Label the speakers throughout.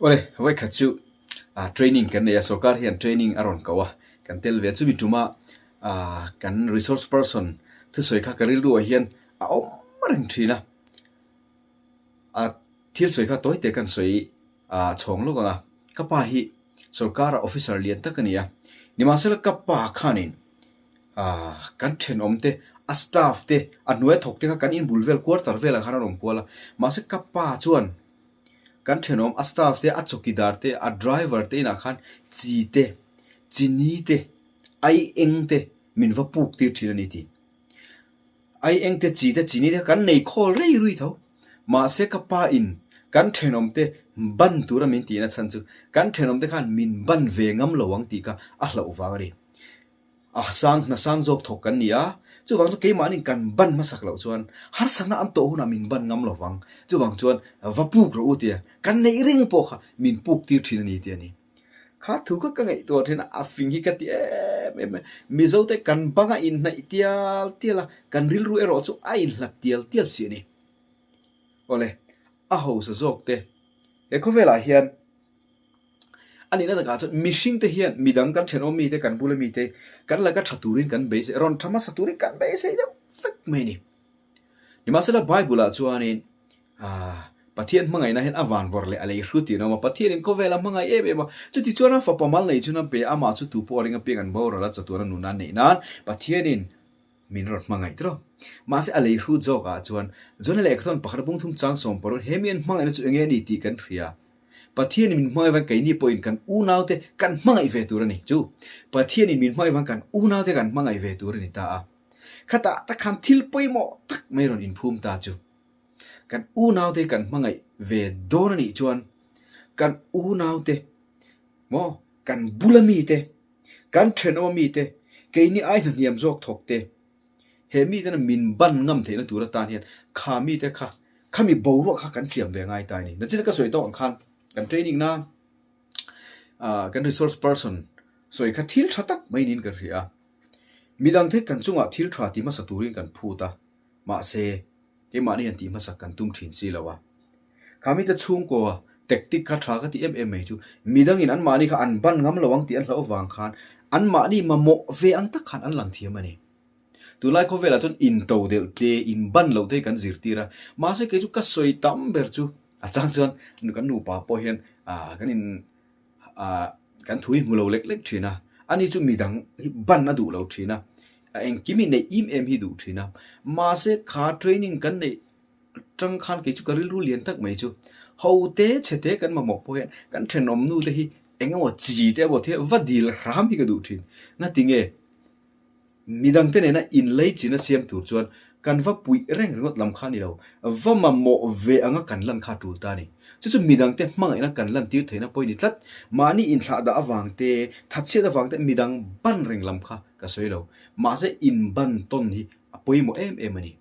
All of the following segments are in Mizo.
Speaker 1: Awle, vawikhat chu training kan nei a, sorkar hian training a rawn ko a, kan tel ve a, chumi tuma kan resource person thusawi kha ka rilruah hian a awm reng thin a, a thil sawi kha tawi te kan sawi chhawng lawk ang a, ka pa hi sorkara officer lian tak a ni a, nimahsela ka pa khanin kan thenawm te, a staff te, a hnuaia thawk te kha kan inbul vel quarter velah khan a rawn kual a, mahse ka pa chuan Kan thenawm a staff te, a chawkidar te, a driver te inah khan chi te, chini te, ai eng te min va puk tir thin a ni tih. Ai eng te, chi te, chini te kha kan nei khawl rei rui tho. Mahse ka pa in kan thenawm te ban tura min tihna chhan chu kan thenawm te khan min ban ve ngam lo ang tih kha a hlauh vang a ni. A sang hna sang zawk thawk kan ni a, chuvang chu keimahnin kan ban hmasak loh chuan harsatna an tawh hunah min ban ngam lo vang. Chuvang chuan va puk rawh u tia kan neih reng pawh kha min puk tir thin a ni tih a ni. Kha thu kha ka ngaihtuah thin a, a fing hi ka ti em em a. Mizote kan bang a inhnaih tial tial a, kan rilru erawh chu a inhlat tial tial si a ni. Awle, a hausa zawk te he khawvelah hian A nihna takah chuan mihring te hian midang kan thenawm mite, kan bula mite kan laka tha turin kan beisei, rawn tha hmasa turin kan beisei deuh vek mai a ni. Nimahsela Bible ah chuanin aah Pathian hmangaihna hian a vanvawrh leh a lei hru tih an awm a, Pathianin khawvel a hmangaih em em a, chuti chuan a fapa mal nei chun a pe a, amah chu tu pawh a ring apiang an boral a, chatuan a nuna an neih nan Pathianin min rawn hmangaih tawh. Mahse a lei hrut zawkah chuan John-a lehkhathawn pakhat a bungthum chang sawm pawh rawn he mi an hmangaihna chu enge a ni tih kan hria. Pathianin min hmangaih vang keini pawhin kan unaute kan hmangaih ve tur a ni. Chu Pathianin min hmangaih vang kan unaute kan hmangaih ve tur a ni ta a. Khatah tak khan thil pawimawh tak mai rawn inphum ta chu. Kan unaute kan hmangaih ve dawn a nih chuan kan unaute maw kan bula mite Kan thenawm mite, keini ai hnahniam zawk thawk te, he mitena min ban ngam theihna tur atan hian kha mite kha, khami boruak kha kan siam ve ngai ta a ni. Nachina ka sawi tawk ang khan kan training na kan resource person sawi kha thil tha tak mai niin ka hria a. Midangte kan chungah thil tha ti hmasa turin kan phut a, mahse, Keimahni han tih hmasak kan tum thin si lo a. Kha mite chhungkaw tactic kha tha ka ti em em mai chu midangin anmahni kha an ban ngam lo ang tih an hlauh avang khan anmahni mamawh ve ang tak khan an lang thiam a ni. Tunlai khawvelah chuan into delh te, inban loh te hi kan zirtir a, mahse kei chu ka sawi tam ber chu a chang chuan kan nupa pawh hian kan in ah kan thu hi hmu lo lek lek thin a, ani chu midang hi ban a duh lo thin a, a engkim hi neih im em hi duh thin a, mahse kha training kan neih tang khan kei chu ka rilru lian tak mai chu ho te chhe te kan mamawh pawh hian kan thenawm nu te hi eng emaw chi te emaw thil va dil hram hi ka duh thin, ngatinge? Midangte nena inleichina siam tur chuan kan va puih reng ringawt lam kha a ni lo, va mamawh ve anga kan lan kha a tul ta a ni. Chu chu midangte hmangaihna kan lantir theihna pawh a ni tlat. Mahni inthlahdah avang te, thatchhiat avang te midang ban reng lam kha ka sawi lo. Mahse inban tawn hi a pawimawh em em a ni.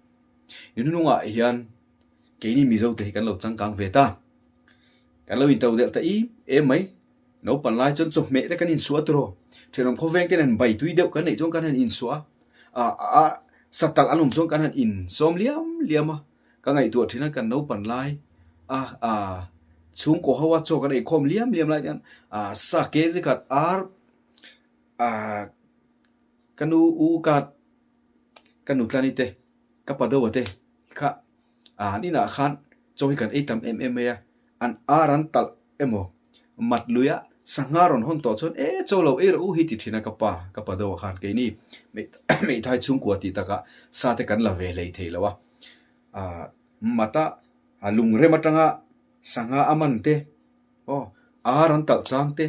Speaker 1: Ni hnungah hian keini Mizote hi kan lo changkang ve ta. Kan lo intodelh ta im em mai. Naupan lai chuan chawhmeh te kan insuah tiraw? Thenawm khawveng te nen bai tui deuh kan neih chuan kan han insuah a, a satalh an awm chuan kan han insawm liam liam a, ka ngaihtuah thin a kan naupan lai a a chhungkaw ho a chaw kan eikhawm liam liam lai te hian a sa ke zikhat ar a ka nu u ka ka nutlani te ka pa deuha te kha an inah khan chaw hi kan ei tam em em mai a, an ar an talh emaw mat luia sangha rawn hawn tawh chuan e chaw lo ei rawh u hi ti thin a ka pa ka pa deuh ah khan keini hmeithai chhungkua tih takah sa te kan la ve hlei thei lo a ah mata a lungrem atanga sangha a man te aw ar an talh chang te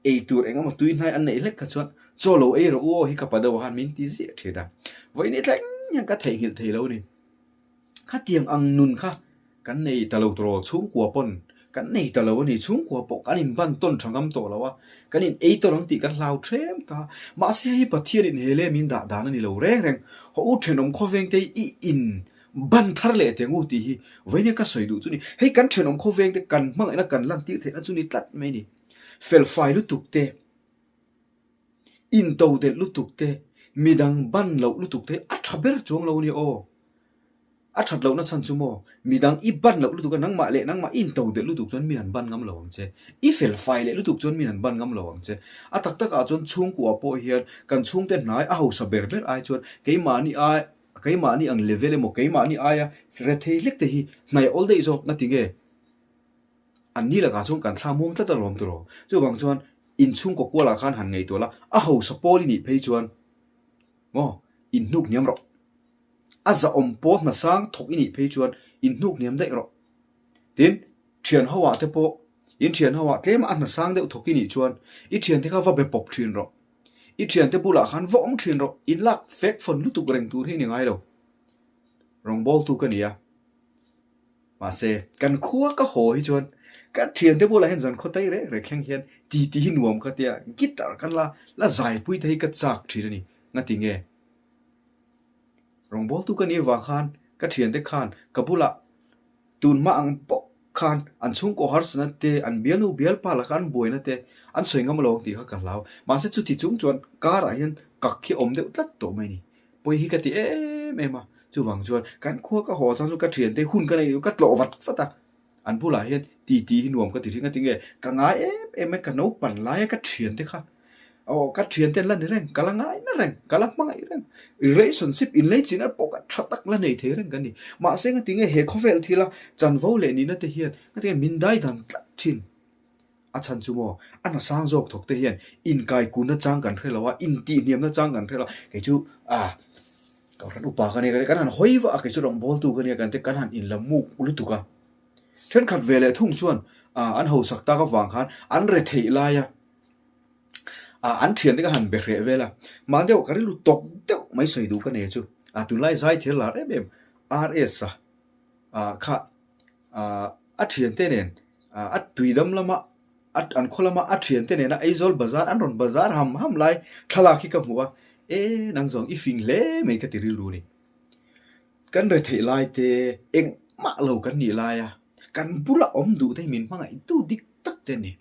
Speaker 1: ei tur eng emaw tui hnai an neih hlek kha chuan chaw lo ei rawh u aw hi ka pa deuh ah khan min ti ziah thin a vawiin thleng hian ka theihnghilh thei lo a ni. Khatiang ang nun kha kan nei ta lo tawh chhungkua pawn kan nei ta lo a ni. Chhungkua pawh kan inban tawn tha ngam tawh lo a, kan in ei tawn ang tih kan hlau thlem ta. Mahse hei Pathianin he leh min dah dan a ni lo reng reng. Haw u thenawm khawveng te hi i in ban thar leh teng u tih hi vawiin ka sawi duh chu ni. Hei kan thenawm khawveng te kan hmangaihna kan lantir theihna chu ni tlat mai a ni. Felfai lutuk te. Intodelh lutuk te, midang ban loh lutuk te a tha ber chuang lo a ni aw. A that lohna chhan chu maw, midang i ban loh lutuk a, nangmah leh nangmah i into delh lutuk chuan min an ban ngam lo ang che. I fel fai leh lutuk chuan min an ban ngam lo ang che. A tak takah chuan chhungkua pawh hian kan chhungte hnai a hausa ber ber ai chuan keimahni ai keimahni ang level emaw keimahni aia rethei hlek te hi hnai awl daih zawk nga tinge? An ni lakah chuan kan thla muang tlat alawm tiraw? Chuvang chuan inchhungkaw kualah khan han ngaihtuah la, a hausa pawl i nih phei chuan maw inhnuk hniam rawh. A zahawm pawl hna sang thawk i nih phei chuan inhnuk hniam daih rawh. Tin, thian ho ah te pawh in thian ho ah tlema a hna sang deuh thawk i nih chuan i thiante kha va be pawp thin rawh. I thiante bulah khan va awm thin rawh. Inlak fek fawn lutuk reng tur hi i ni ngai lo. Rawngbawltu ka ni a. Mahse, kan khua ka haw hi chuan ka thiante bulah hian zan khaw tai rek rek thleng hian titi hi nuam ka tia, guitar kan la la zaipui te hi ka chak thin a ni. Ngati nge? Rawngbawltu ka nih avang khan ka thiante khan ka bulah tun hma ang bawk khan an chhungkaw harsatna te, an bialnu bialpa laka an buaina te an sawi ngam lo ang tih kha ka hlau. Mahse, chuti chung chuan karah hian kak hi a awm deuh tlat tawh mai a ni. Pawi hi ka ti em em a, chuvang chuan kan khua ka haw chang chu ka thiante hun ka nei ka tlawh vat vat a, an bulah hian titi hi nuam ka ti thin a tinge ka ngai em em mai ka naupan laia ka thiante kha aw ka thiante an la ni reng ka la ngai na reng ka la hmangaih reng relationship inlei chin pawh ka tha tak la nei thei reng ka ni mahse nga tinge he khawvel thila chanvo leh nihna te hian nga tinge min dai dan tlat thin. A chhan chu maw, a hna sang zawk thawk te hian inkai kunna chang kan hre lo a, intihhniamna chang kan hre lo a, kei chu ah Kohhran upa ka nia kan han hawi vah a, kei chu rawngbawltu ka nia kan ti kan han inla muk lutuk a. Thenkhat ve leh thung chuan ah an hausak tak avang khan an re theih lai a, ah an thiante ka han be hreh vel a, mah deuh ka rilru tawk deuh mai sawi duh ka nei chu, ah tunlai zai thil lar em em RS a ah kha ah a thiante nen A tuidam lama an khaw lama a thiante nena Aizawl bazar an rawn bazar ham ham lai thlalak hi ka hmu a, e nang zawng i fing hle mai ka ti rilru a ni. Kan retheih lai te engmah lo kan nih lai a, kan bula awm duh te hi min hmangaihtu dik tak te a ni.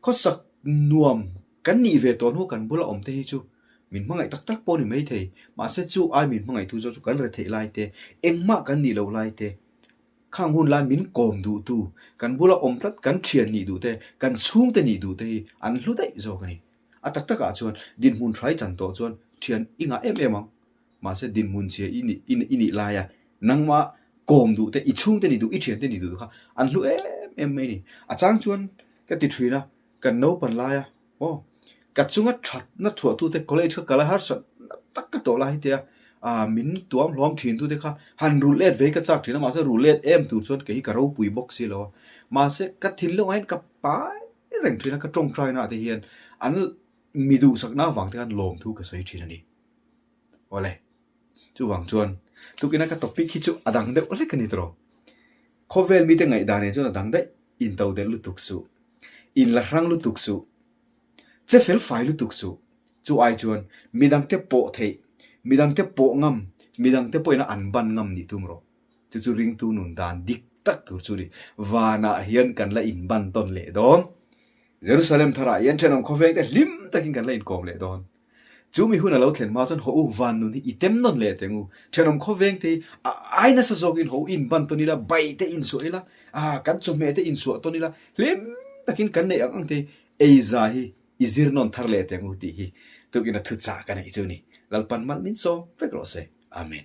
Speaker 1: Khawsak nuam kan nih ve tawh hnu kan bula awm te hi chu min hmangaih tak tak pawh a ni maithei, mahse chu ai min hmangaihtu zawk chu kan retheih lai te, engmah kan nih loh lai te, Khang hun lai min kawm duhtu, kan bula awm tlat, kan thian nih duh te, kan chhungte nih duh te hi an hlu daih zawk a ni. A tak takah chuan dinhmun hrai chan tawh chuan thian i ngah em em ang. Mahse dinhmun chhia i nih i nih laia nangmah kawm duh te, i chhungte nih duh, i thiante nih duh kha an hlu em em mai a ni. A chang chuan ka ti thin a, kan naupan laia Aw, ka chunga thatna chhuahtute college kha kal a harsat tak ka tawh lai hetia ah min tuam hlawm thin tute kha han rulh let ve hi ka chak thin a, mahse rulh let em tur chuan kei hi ka ropui bawk si lo a, mahse ka thinlungah hian ka pai reng thin a, ka tawngtai naah te hian an mi duhsakna avang te khan lawmthu ka sawi thin a ni. Awle, chuvang chuan tukina ka topic hi chu a dang deuh hlek a ni tawh. Khawvel mite ngaihdan nen chuan a dang daih, into delh lutuk suh, inla hrang lutuk suh, che fel fai lutuk suh. Chu ai chuan midangte pawh theih, midangte pawh ngam, midangte pawhin a an ban ngam nih tum rawh. Chu chu ringtu nun dan dik tak tur chu ni. Vanah hian kan la inban tawn leh dawn. Jerusalem tharah hian thenawm khawvengte hlim takin kan la inkawm leh dawn. Chu mi hun a lo thlen hma chuan haw u van nun hi i tem nawn leh teng u. Thenawm khawveng te hi a ai nasa zawkin haw u inban tawn ila, bai te insuah ila, ah kan chawhmeh te insuah tawn ila, hlim takin kan neih ang ang te hi eiza hi i zir nawn thar leh teng u tih hi tukin a thuchah ka neih chu a ni. Lalpan malh min sawm vek rawh se. Amen.